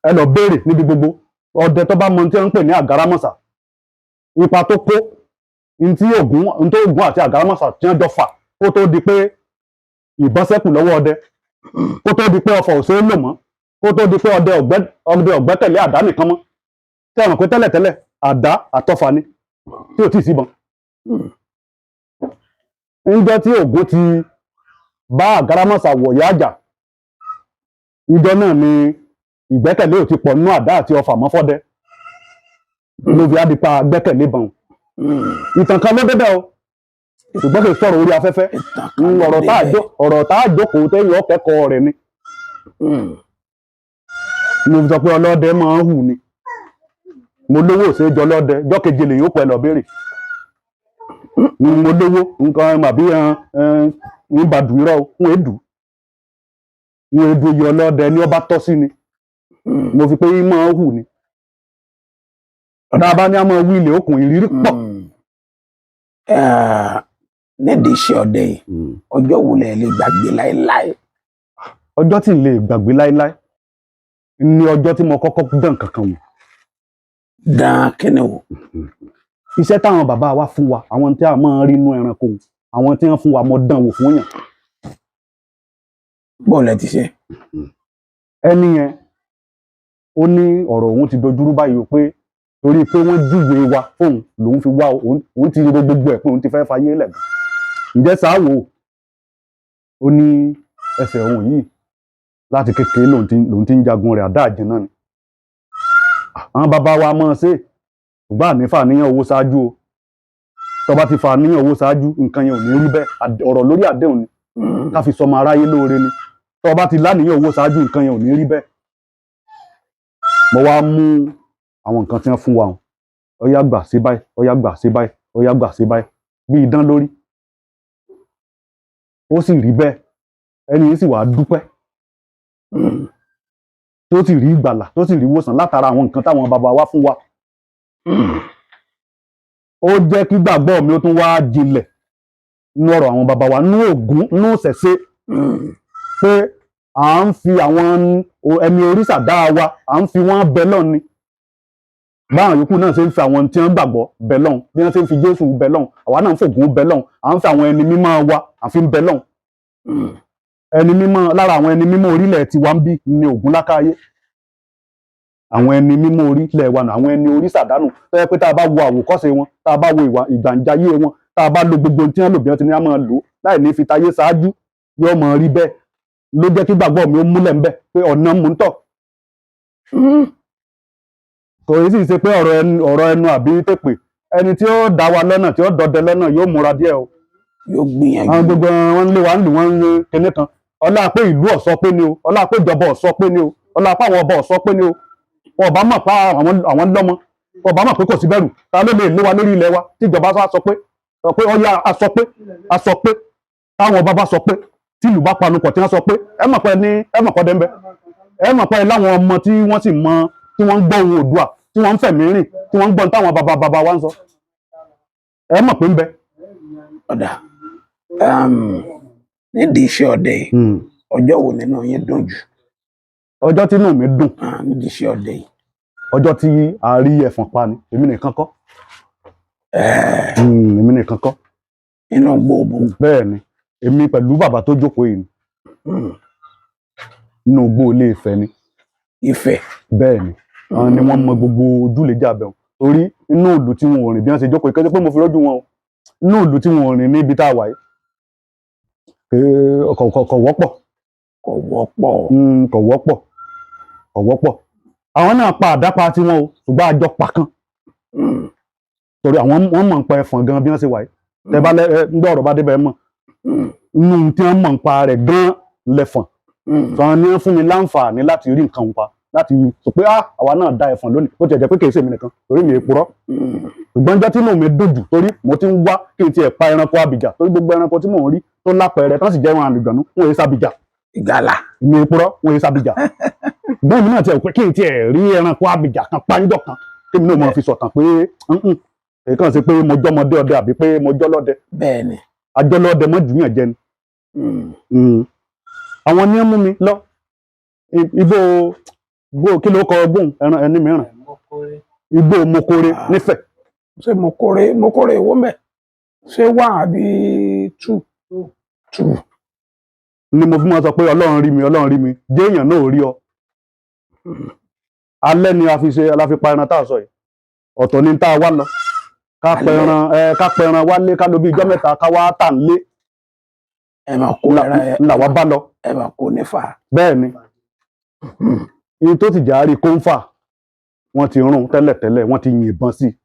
Speaker 2: Ẹ lọ béèrè níbi gbogbo ọdẹ tó bá mọ ohun tí wọ́n ń pè ní àgárámọ̀sà, ipa tó kó ní tí Ògún, ní tó Ògún àti àgárámọ̀sà tí wọ́n jọ fà kó tó di pé ìbọn ṣẹ́kù lọ́wọ́ ọdẹ, kó tó di pé ọfọ̀ ò ṣeé lò mọ́, kó tó di pé ọdẹ ọ̀gbẹ́kẹ̀lé àdá nìkan mọ́. Tẹ́ ẹ mọ̀ pé tẹ́lẹ̀tẹ́lẹ̀ àdá àtọfà ni tí ò tí ì síbọn? Ńjọ́ tí Ògún ti bá àgárámọ̀sà wọ̀yá àjà, ìjọ náà ni ìgbẹ́kẹ̀lé ò ti pọ̀ nínú àdá àti ọfà mọ́ fọ́dẹ, ló fi á di pa gbẹ́kẹ̀lé bọn. Ìtàn kan ló débẹ̀ o. Ṣùgbọ́n kì í sọ̀rọ̀ orí afẹ́fẹ́.
Speaker 1: Ìtàn kan ló
Speaker 2: Ọ̀rọ̀ tá a
Speaker 1: débẹ̀.
Speaker 2: Ọ̀rọ̀ tá a jókòó téèyàn ọ̀kẹ́kọ̀ọ́ rẹ̀ ni. Mo fi sọ pé ọlọ́dẹ máa ń hù ni. Mo lówó òṣèjọ ọlọ́dẹ jọ́keje lèyìn ó pẹ́ lọ béèrè. Mo lówó nǹkan àbí ń bá dùn irọ́ o, ń èdù ń èdù oyè ọlọ́dẹ ní ọba tọ́ sí ni. Mo fi pé í máa ń hù ni. Tá a bá ní a máa wí ilé okùn ìrírí pọ̀.
Speaker 1: Nídìí iṣẹ́ ọdẹ yìí, ọjọ́ wo lẹ lè gbàgbé láéláé?
Speaker 2: Ọjọ́ tí n lè gbàgbé láéláé ní ọjọ́ tí mo kọ́kọ́ dán kankan wò.
Speaker 1: Dán kíni wò?
Speaker 2: Iṣẹ́ táwọn bàbá wa fún wa, àwọn tí a máa ń rí inú ẹranko, àwọn tí wọ́n fún wa, mo dán wò fún yàn.
Speaker 1: Bọ́ọ̀ lẹ ti ṣe?
Speaker 2: Ẹni yẹn ó ní ọ̀rọ̀ òun ti dojúrú báyìí o, pé torí pé wọ́n júwe wa fóun lòun fi wá òun, òun ti ro gbogbo ẹ̀ pé òun ti fẹ́ fayé lẹ̀ gan. Ǹjẹ́ sáà wò ó ní ẹsẹ̀ òun yìí láti kékeré lòun ti ń jagun rẹ̀ àdá àjẹ́ náà ni. Àwọn bàbá wa máa ṣe, ṣùgbọ́n àní fàníyàn owó ṣáájú o. Tó bá ti fàníyàn owó ṣáájú, nǹkan yẹn ò ní rí bẹ́ẹ̀. Ọ̀rọ̀ lórí àdéhùn ni ká fi sọmọ aráyé lóore ni. Tó bá ti láníyàn owó ṣáájú, nǹkan yẹn ò ní rí bẹ́ẹ̀. Mo wá mú àwọn nǹkan tí wọ́n fún wa hàn, ó yá gbà sí báyìí, ó yá gbà sí báyìí, ó yá gbà sí báyìí, bí idán lórí. Ó sì rí bẹ́ẹ̀. Ẹni yìí sì wá dúpẹ́, tó sì rí ìgbàlà, tó sì rí ìwòsàn látara àwọn nǹkan táwọn bàbá wa fún wa. Ó jẹ́ kí gbàgbọ́ mi ó tún wá jinlẹ̀ nínú ọ̀rọ̀ àwọn bàbá wa, nínú Ògún, nínú ìṣẹ̀ṣe, pé à ń fi àwọn ẹni òrìṣà dá wa, à ń fi wọ́n bẹ lọ́n ni. Báwọn yòókù náà ṣe ń fi àwọn tí wọ́n gbàgbọ́ bẹ lọ́n, bí wọ́n ṣe ń fi Jésù bẹ lọ́n, àwa náà ń fògún bẹ lọ́n. À ń fi àwọn ẹni mímọ́ wa, à fi ń bẹ lọ́n. Ẹni mímọ́ lára àwọn ẹni mímọ́ orílẹ̀ tiwa ń bí ní Ògún lákáyé. Àwọn ẹni mímọ́ orílẹ̀ wa nù, àwọn ẹni òrìṣà dánù tó yẹ pé tá a bá wo àwòkọ́ṣe wọn, tá a bá wo ìwà ìgbàǹjayé wọn, tá a bá lo gbogbo ohun tí wọ́n lò bí wọ́n ti ní á máa lò ó láì ní fi tayé ṣáájú, yóò máa rí bẹ́ẹ̀. Ló jẹ́ kí gbàgbọ́ mi ó múlẹ̀ ńbẹ̀ pé ọ̀nà mò ń tọ̀. Kò sì ṣe pé ọ̀rọ̀ ẹnu àbí tèpè. Ẹni tí ó dá wa lọ́nà, tí ó dọdẹ lọ́nà, yóò múra díẹ̀ o.
Speaker 1: Yóò gbìyànjú.
Speaker 2: Àwọn gbogbo wọn ń lé wa ń lù, wọn ń lé kinní kan. Ọlá pé ìlú ọ̀sọ́ pé ni o, ọlá pé ìjọba ọ̀sọ́ pé ni o, ọlá pé àwọn ọba ọ̀sọ́ pé ni o. Wọn ò bá mọ̀ pa àwọn lọ́mọ, wọn ò bá mọ̀ pé kò sí bẹ̀rù. Ta ló lè lé wa lórí ilẹ̀ wa tí ìjọba sọ pé ọyá a sọ pé a sọ pé táwọn ọba bá sọ pé, tí ìlú bá panupọ̀ tí wọ́n sọ pé, ẹ mọ̀ pé ní ẹ mọ̀ pé dẹ́nbẹ́, ẹ mọ̀ pé láwọn ọmọ tí wọ́n sì mọ, tí wọ́n ń gbọ́ ohun Oòduà, tí wọ́n ń fẹ̀mí rìn, tí wọ́n ń gbọ́ táwọn bàbá bàbá wa ń sọ, ẹ mọ̀ pé ń bẹ.
Speaker 1: Ọ̀dà, nídìí iṣẹ́ ọdẹ yìí, ọjọ́ wo nínú yín dùn jù?
Speaker 2: Ọjọ́ tí inú mi dùn?
Speaker 1: Ah, nídìí iṣẹ́ ọdẹ yìí.
Speaker 2: Ọjọ́ tí a rí ẹ̀fọ̀n pa ni. Èmi nìkan kọ́. Èmi nìkan kọ́.
Speaker 1: Inú gbòòbò?
Speaker 2: Bẹ́ẹ̀ ni, èmi pẹ̀lú bàbá tó jókòó yìí ni. Nínú igbó Ilé Ifẹ̀ ni.
Speaker 1: Ifẹ̀?
Speaker 2: Bẹ́ẹ̀ ni, àwọn ni wọ́n mọ gbogbo ojúlẹ̀jà bẹ̀rù, torí inú ìlú tí wọn ò rìn bí wọ́n ṣe jókòó yìí, kí pé mo fi rójú wọn o, inú ìlú tí wọn ò rìn níbi tá a wà yìí, kò wọ́pọ̀.
Speaker 1: Kò wọ́pọ̀.
Speaker 2: Kò wọ́pọ̀, kò wọ́pọ̀. Àwọn náà pa àdápa tiwọn o, ṣùgbọ́n àjọ pa kan, torí àwọn wọ́n mọ̀ ń pa ẹ̀fọ̀n gan bí wọ́n ṣe wà yìí. Tẹ bá lẹ ẹ ńgbọ́ ọ̀rọ̀ bá débẹ̀ mọ̀ inú tí wọ́n mọ̀ ń pa rẹ̀ gan lẹ̀fọ̀n. Sọ ni wọ́n fún mi láǹfààní láti rí nǹkan pa, láti sọ pé ah, àwa náà da ẹ̀fọ̀n lónìí. Bó tiẹ̀ jẹ́ pé kì í ṣèmi nìkan, torí mi è purọ́. Ṣùgbọ́n jọ́ tí inú mi dùn jù, torí mo ti ń wá kí n tiẹ̀ pa ẹranko abìjà, torí gbogbo ẹranko tí mò ń rí tó lápẹẹrẹ tán sì jẹ́ ẹran àlùjọ̀nú, wọn èé sábìjà.
Speaker 1: Ìgalà.
Speaker 2: Mi è purọ́, wọn èé sábìjà. Bẹ́ẹ̀ mi náà tiẹ̀ pé kí n tiẹ̀ rí ẹranko abìjà kan páńjọ kan, kí mi náà máa fi sọ̀tàn pé èyí kàn ṣe pé mo jọ́mọdé ọdẹ àbí pé mo jọ́ lọ́dẹ.
Speaker 1: Bẹ́ẹ̀ ni.
Speaker 2: Àjọlọ́dẹ mọ́ jù yàn jẹ ni. Àwọn ní ń mú mi lọ igbó igbó. Kí ló kọ gbóhùn ẹran ẹni mìíràn? Igbó Mokore nífẹ̀ẹ́.
Speaker 1: Ṣé mo kórè owó mẹ́? Ṣé one àbí two two?
Speaker 2: Ni mo fi máa sọ pé Ọlọ́run rí mi, Ọlọ́run rí mi, jéèyàn náà ò rí ọ. Alẹ́ ni a fi ṣe, la fi pa ẹran tá a sọ yìí. Ọ̀tọ̀ ni tá a wá lọ ká pẹran ẹ, ká pẹran wálé, ká lò bí ijọ́ 3, ká wá tà ń lé.
Speaker 1: Ẹ máa kó ẹran ẹ?
Speaker 2: Ńlá wa bá lọ.
Speaker 1: Ẹ máa kó nífà?
Speaker 2: Bẹ́ẹ̀ ni. Ihun tó ti járe kóńfà, wọ́n ti rún tẹ́lẹ̀tẹ́lẹ̀, wọ́n ti yìnbọn sí i.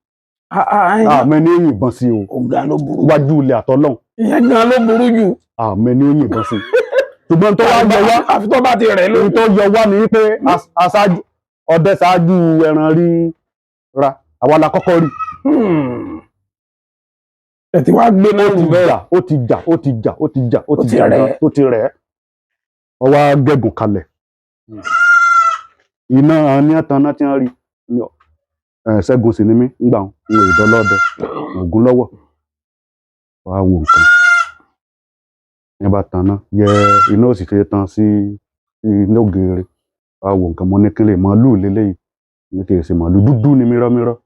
Speaker 2: Àmọ́ ẹni ó yìnbọn sí o.
Speaker 1: Ọ̀gá ló burú.
Speaker 2: Wájú ilẹ̀ àtọ́lọ́hún.
Speaker 1: Ìyẹn gan ló burú jù.
Speaker 2: Àmọ́ ẹni ó yìnbọn sí. Ṣùgbọ́n tó wá yọ wá,
Speaker 1: àfi tó bá ti rẹ̀
Speaker 2: ohun
Speaker 1: lójú.
Speaker 2: tó yọ wá ni wípé aṣáájú ọdẹ ṣáájú ẹran rí ra, àwa la kọ́kọ́ rí.
Speaker 1: Ẹ ti wá gbé náà
Speaker 2: Ó ti
Speaker 1: rù bẹ́ẹ̀.
Speaker 2: jà, ó ti jà, ó ti jà, ó ti jà, ó
Speaker 1: Ó
Speaker 2: ti
Speaker 1: ti
Speaker 2: jà
Speaker 1: rẹ̀.
Speaker 2: gan, ó ti rẹ̀ ẹ́. Ó wá gẹ̀gùn kalẹ̀. Iná ní àtàná tí wọ́n rí Ṣẹ́gun sì ni mí ńgbà ń wò ìdọ́lọ́dẹ ògùn lọ́wọ́ wàá wo nǹkan ní bá tanná yẹ iná ò sì ṣe tán sí iná ògèrè. Wàá wo nǹkan, mo ní kí lè màálù lélẹ́yìí, ní kì í ṣe màálù dúdú ni mírọ́mírọ́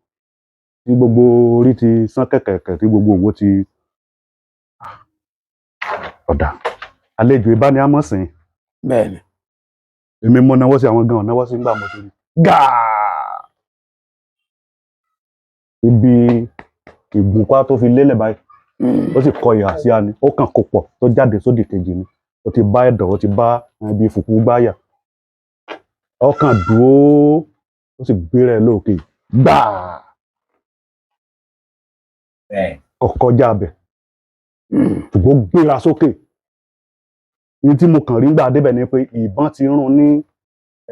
Speaker 2: tí gbogbo orí ti sán kẹ̀kẹ̀kẹ̀, tí gbogbo òwò ti ọ̀dà àlejò ìbáni àmọ̀sìn.
Speaker 1: Bẹ́ẹ̀ni.
Speaker 2: Èmi mo náwó sí àwọn gan náwó sí ńgbà mo ti rí gàá ibi ìgúnpá tó fi lélẹ̀ báyìí, ó sì kọ ìhà sí ani, ó kàn kó pọ̀ tó jáde sódì kejì ni. Ó ti bá ẹ̀dọ̀, ó ti bá ibi ìfùkú gbáyà, ó kàn dúró, ó sì gbéra ẹ̀ lóòkè gbàá kò kọjá abẹ, ṣùgbọ́n ó gbéra sókè. Ní tí mo kàn rí gbà débẹ̀ ni pé ìbọn ti rún ní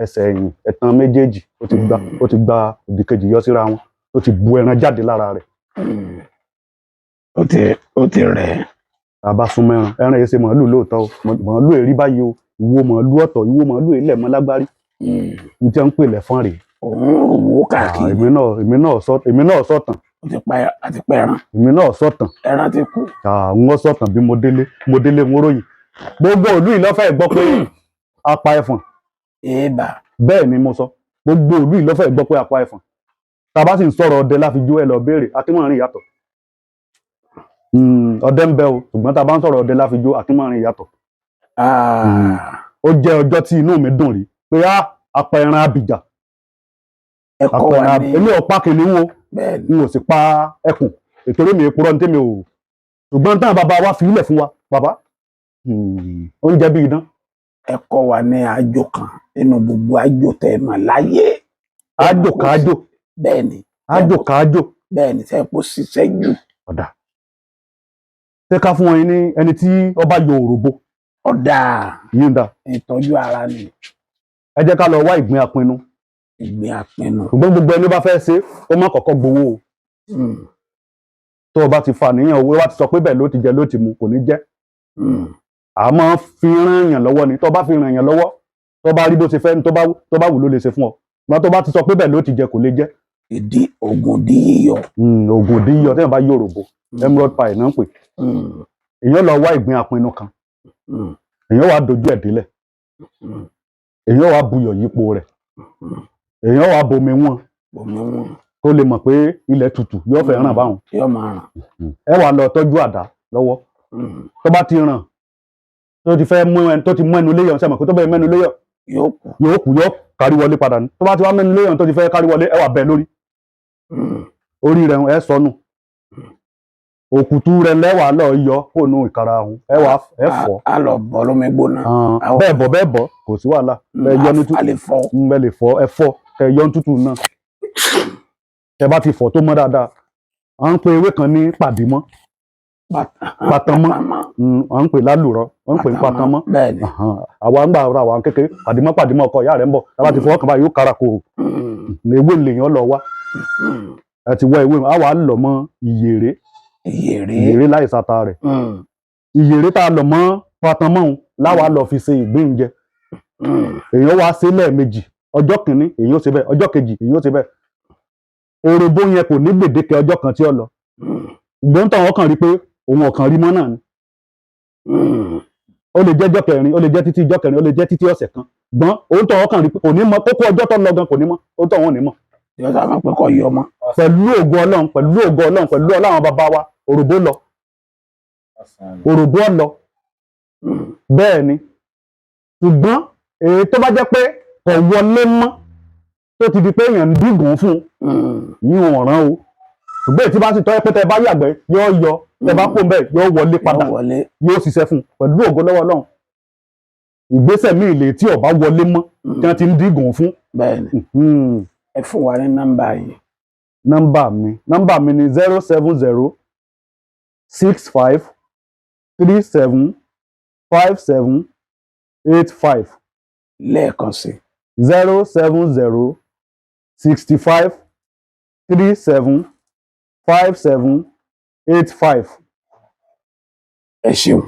Speaker 2: ẹsẹ̀ ẹ̀yìn ẹ̀tàn méjèèjì, ó ti gba òdì kejì yọ síra wọn, ó ti bu ẹran jáde lára rẹ̀.
Speaker 1: Ó ti rẹ̀.
Speaker 2: Tá a bá sún mẹ́ran, ẹran yìí ṣe màálù lóòótọ́ o, màálù èrí báyìí o, ìwo màálù ọ̀tọ̀, ìwo màálù èlẹ̀ mọ́ lágbárí, ní tí wọ́n ń pè lẹ́fọ́n rèé.
Speaker 1: Òun rò wó káàkiri.
Speaker 2: Èmi náà sọ̀tàn.
Speaker 1: Ó ti pa, àti pa ẹran.
Speaker 2: Èmi náà sọ̀tàn.
Speaker 1: Ẹran ti kú.
Speaker 2: Àwọn sọ̀tàn bí mo délé mo ròyìn gbogbo ìlú ìlọ́fẹ̀ gbọ́ pé a pa ẹfọ̀n.
Speaker 1: Èèbà.
Speaker 2: Bẹ́ẹ̀ ni mo sọ, gbogbo ìlú ìlọ́fẹ̀ gbọ́ pé a pa ẹfọ̀n. Tá a bá sì ń sọ̀rọ̀ ọdẹ láfijú, ẹ lọ béèrè Akínmọ̀rin ìyàtọ̀. Ọdẹ ń bẹ o, ṣùgbọ́n tá a bá ń sọ̀rọ̀ ọdẹ láfijú, Akínmọ̀rin ìyàtọ̀. Ó jẹ́ ọjọ́ tí inú mi dùn rí pé á apá ẹran abìjà.
Speaker 1: Ẹ kọ́
Speaker 2: Apá
Speaker 1: wa
Speaker 2: ẹran
Speaker 1: ní.
Speaker 2: Èmi ò pa kìnìún o.
Speaker 1: Bẹ́ẹ̀ni.
Speaker 2: N ò sì pa ẹkùn ètòrí mi, èpùrọ́ ní tèmi o, ṣùgbọ́n táwọn bàbá wa fi ilẹ̀ fún wa, bàbá, oúnjẹ bí idán.
Speaker 1: Ẹ kọ́ wa ní àjò kan nínú gbogbo àjò tẹ́ ẹ mọ̀ láyé.
Speaker 2: Ájò kájò.
Speaker 1: Bẹ́ẹ̀ni.
Speaker 2: Ájò kájò.
Speaker 1: Bẹ́ẹ̀ni, tẹ́ ẹ kó ṣiṣẹ́ jù.
Speaker 2: Ọ̀dà, ṣé ká fún wọn ní ẹni tí ọba yọ òròbó?
Speaker 1: Ọ̀dà.
Speaker 2: Yìí ń dà.
Speaker 1: Ìtọ́jú ara ni.
Speaker 2: Ẹ jẹ́ ká lọ wá ìgbín apinnu.
Speaker 1: Ìgbín apinnu.
Speaker 2: Ṣùgbọ́n gbogbo ẹni bá fẹ́ ṣe, ó má kọ́kọ́ gbowó o. Tó o bá ti fa níyàn owó, wá ti sọ pé bẹ́ẹ̀ ló ti jẹ, ló ti mu, kò ní jẹ́. A máa fi ràn yàn lọ́wọ́ ni. Tó o bá fi ràn yàn lọ́wọ́, tó o bá rí bó ṣe fẹ́ ni, tó bá wù ló lè ṣe fún ọ. Ṣùgbọ́n tó o bá ti sọ pé bẹ́ẹ̀ ló ti jẹ, kò lè jẹ́.
Speaker 1: Ìdí ògùn dí yíyọ.
Speaker 2: Oògùn òdì yíyọ téèyàn bá yòròbó, emerald pie náà ń pè. Èèyàn lọ wá ìgbín apinnu kan. Èèyàn wá dojú ẹ̀ délẹ̀. Èèyàn wá buyọ̀ yípo rẹ̀. Èèyàn wá bomi wọn.
Speaker 1: Omi wọn.
Speaker 2: Kó lè mọ̀ pé ilẹ̀ tutù yóò fẹ́ ràn báwọn.
Speaker 1: Yóò máa ràn.
Speaker 2: Ẹ wá lọ tọ́jú àdá lọ́wọ́. Tó bá ti ràn, tó ti fẹ́ mú ẹnu, tó ti mú ẹnu léyọ̀, sẹ́mọ̀ pé tó bá mẹ́nu léyọ̀,
Speaker 1: Yóò kú.
Speaker 2: Yóò kú, yóò kárí wọlé padà ní. Tó bá ti wá mẹ́nu léyọ̀, tó ti fẹ́ kárí wọlé, ẹ wá bẹ́ lórí. Orí rẹ̀ ẹ sọnù, òkùtù rẹ̀ lẹ́wàá lọ yọ kó nu ìkara ọ̀hún, ẹ wá ẹ fọ̀.
Speaker 1: A lọ bọ́ lómi gbóná.
Speaker 2: Bẹ́ẹ̀ bọ̀, bẹ́ẹ̀ bọ̀, kò sí wàhálà, bẹ́ẹ̀ yọ ní tútù.
Speaker 1: A lè fọ.
Speaker 2: Bẹ́ẹ̀ lè fọ̀, ẹ fọ̀, kẹ yọ ní tútù náà. Tẹ bá ti fọ̀ tó mọ́ dáadáa, à ń pe ewé kan ní pàdímọ́, pàtàmọ́. À ń pè lálùrọ̀, à ń pè ní pàtàmọ́.
Speaker 1: Bẹ́ẹ̀ni.
Speaker 2: Àwa ń gbà ara wa kékeré, pàdímọ́ pàdímọ́, ọkọ ìyá rẹ̀ ń bọ̀. Tá bá ti fọwọ́ kàn báyìí, yóò kára kò. Ewé lèèyàn lọ wá. Ẹ ti wá ewé, á wà á lọ mọ́ ìyèrè.
Speaker 1: Ìyèrè.
Speaker 2: Ìyèrè láì sata rẹ̀. Ìyèrè tá a lọ mọ́ pàtàmọ́ òun láwa lọ fi ṣe ìgbín jẹ. Èèyàn wá ṣe lẹ́ẹ̀mejì. Ọjọ́ kìíní èèyàn ó ṣe bẹ́ẹ̀, ọjọ́ kejì èèyàn ó ṣe bẹ́ẹ̀. Òròbó yẹn kò ní gbèdéke ọjọ́ kan tí ó lọ. Ìgbóǹtàn wọn kàn rí pé òun ọ̀kan rí mọ́ náà ni. Ó lè jẹ́ ọjọ́ kẹrin, ó lè jẹ́ títí ọjọ́ kẹrin, ó lè jẹ́ títí ọ̀sẹ̀ kan. Gbọ́n òun tó ọkàn rí pé kò ní mọ kókó ọjọ́ tó lọ gan, kò ní mọ̀, òun tó wọn ò ní mọ̀.
Speaker 1: Yóò sábà pé kò yọ mọ́.
Speaker 2: Pẹ̀lú ògo Ọlọ́run, pẹ̀lú ògo Ọlọ́run, pẹ̀lú Ọlọ́run bàbá wa, òròbó lọ, òròbó lọ. Bẹ́ẹ̀ ni. Ṣùgbọ́n èyí tó bá jẹ́ pé kò wọlé mọ́, tó ti di pé èèyàn ń dígùn fún un, yín ọ̀ràn o. Ṣùgbọ́n èyí tí bá sì tọ́ ẹ pé tẹ bá yàgbẹ́ yóò yọ, tẹ bá kó bẹ́ẹ̀ yóò wọlé padà.
Speaker 1: Yóò wọlé.
Speaker 2: Yóò ṣiṣẹ́ fún un pẹ̀lú ògo lọ́wọ́ Ọlọ́run. Ìgbésẹ̀ míì lè tí ó bá wọlé mọ́, tí wọ́n ti ń dígùn fún.
Speaker 1: Bẹ́ẹ̀ni. Ẹ fún wa ní nọ́mbà yìí.
Speaker 2: Nọ́mbà mi ni 07065375785.
Speaker 1: Lẹ́ẹ̀kan sí.
Speaker 2: 07065375785.
Speaker 1: Ẹ ṣeun.